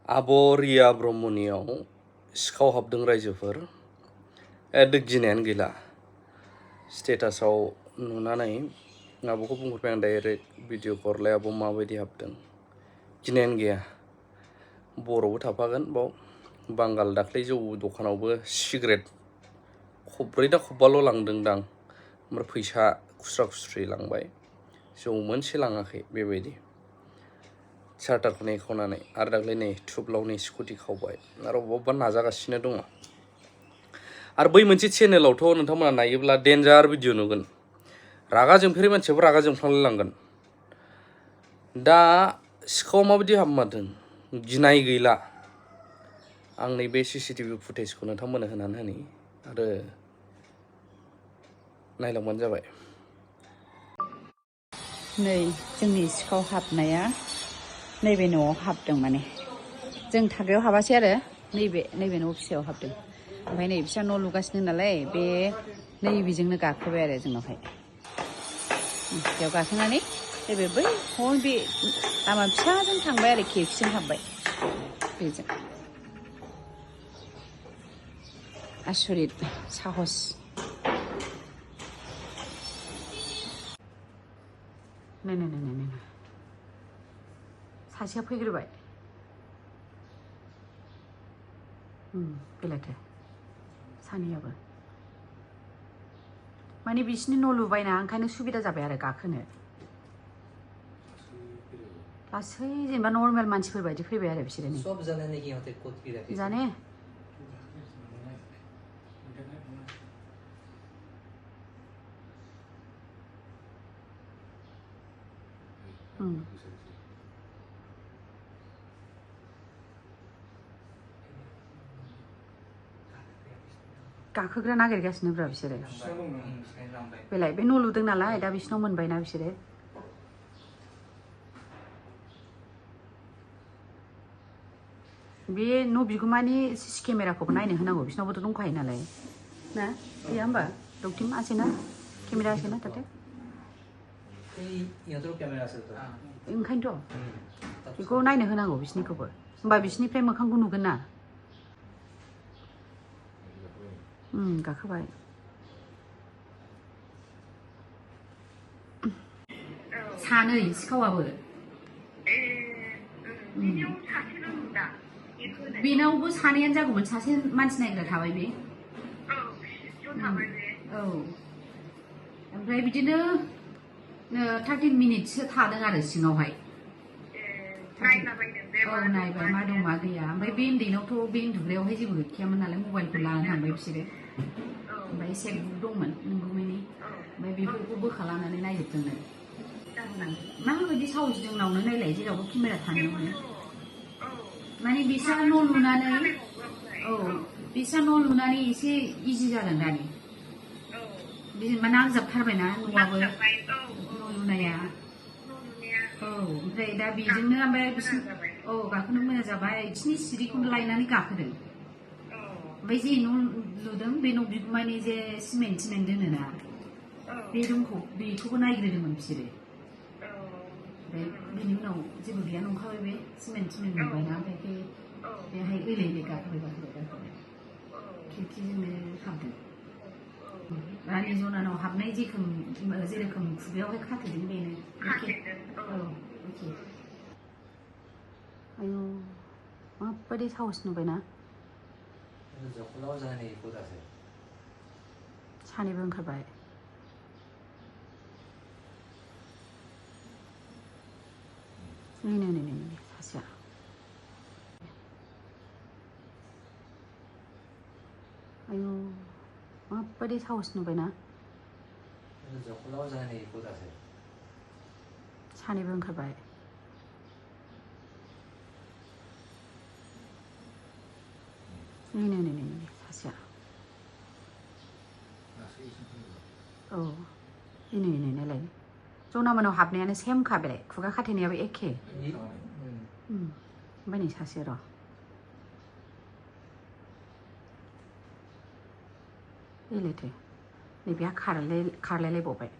आब' रिया ब्रह्मनियाव सिखाव हाबदों रायजोफोर गिनायानो गैला स्टेटासाव नुनानै आब'खौ बुंहरबाय आं डाइरेक्ट भिडिअ हरलाय आब' माबायदि हाबदों गिनायानो गैया बर'बो थाफागोन बाव बांगाल दाख्लै जौ दखानावबो सिगारेट खब्रै ना खब्बाल' लांदोंदां ओमफ्राय फैसा खुस्रा खुस्रि लांबाय जौ मोनसे लाङाखै बेबायदि चार्टारखौनो एखावनानै आरो दाख्लै नै थुब्लावनि स्कुटि खावबाय आरो अबेबा नाजागासिनो दङ आरो बै मोनसे चेनेलावथ' नोंथांमोना नायोब्ला डेन्जार भिडिअ नुगोन रागा जोंफेरै मानसियाबो रागा जोंफ्लांलायलांगोन दा सिखाव माबायदि हाबमारदों गिनाय गैला आं नैबे CCTV फुटेजखौ नोंथांमोननो होनानै होनि आरो नायलांबानो जाबाय नै जोंनि सिखाव हाबनाया नैबे न'आव हाबदों माने जों थाग्रायाव हाबासै आरो नैबे न' फिसायाव हाबदों ओमफ्राय नै फिसा न' लुगासिनो नालाय बे नैबेजोंनो गाखोबाय आरो जोंनावहाय बेयाव गाखोनानै नैबे बै हन बे लामा फिसाजों थांबाय आरो खिरखिजों हाबबाय बेजों आसरित साहस नै सासेया फैग्रोबाय बेलायथो सानैयाबो माने बिसिनि न' लुबायना ओंखायनो सुबिदा जाबाय आरो गाखोनो लासै जेनेबा नर्मेल मानसिफोर बायदि फैबाय आरो बिसोरो जाने गाखोग्रा नागिरगासिनो ब्रा बिसोरो बेलाय बे न' लुदों नालाय दा बिसिनाव मोनबायना बिसोरो बे न' बिगुमानि CC केमेराखौबो नायनो होनांगौ बिसिनावबोथ' दंखायो नालाय ना गैया होमबा डक्टिम आसेना केमेरा आसेना ताते ओंखायनोथ' बेखौ नायनो होनांगौ बिसिनिखौबो होमबा बिसिनिफ्राय मोखांखौ नुगोन ना गाखोबाय सानै सिखावाबो बेनावबो सानैयानो जागौमोन सासे मानसि नायग्रा थाबाय बे औ ओमफ्राय बिदिनो 13 मिनिटसो थादों आरो सिङावहाय औ नायबाय मा दं मा गैया ओमफ्राय बे उन्दैनावथ' बे उन्दुग्रायावहाय जेबो गैखायामोन नालाय मबाइलखौ लानानै थांबाय बिसोरो ओमफ्राय सेकबुक दंमोन नंगौमानि ओमफ्राय बेफोरखौ बोखा लानानै नायजोबदोंनो माबायदि साहस जोंनावनो नायलाय जेरावबो केमेरा थानायावनो माने बिसा न' लुनानै औ बिसा न' लुनानै एसे इजि जादों दानि जेनेबा नांजाबथारबायना न'आबो न' लुनाया औ ओमफ्राय दा बेजोंनो ओमफ्राय बिसिनि औ गाखोनो मोजां जाबाय बिसिनि सिरिखौनो लायनानै गाखोदों ओमफ्राय जे न' लुदों बे न' बिगुमानि जे सिमेन्ट दोनोना बे रुमखौ बेखौबो नायग्रोदोंमोन बिसोरो ओमफ्राय बिनि उनाव जेबो गैया नंखाबाय बे सिमेन्ट नुबायना ओमफ्राय बेहाय ओइले गाखोबाय खिरखिजोंनो हाबदों रानि जनानाव हाबनाय जेरोखोम खुगायावहाय खाथेदों बेनो औ एखे आयु माबायदि साहस नुबायना सानैबो ओंखारबाय नै सासेया आयु माबायदि साहस नुबायना सानैबो ओंखारबाय नै सासेया औ नै नायलाय जनामोनाव हाबनायानो सेमखा बेलाय खुगा खाथेनायाबो एखे ओमफ्राय नै सासे र' बेलायथो नैबेहा खारलायलायबावबाय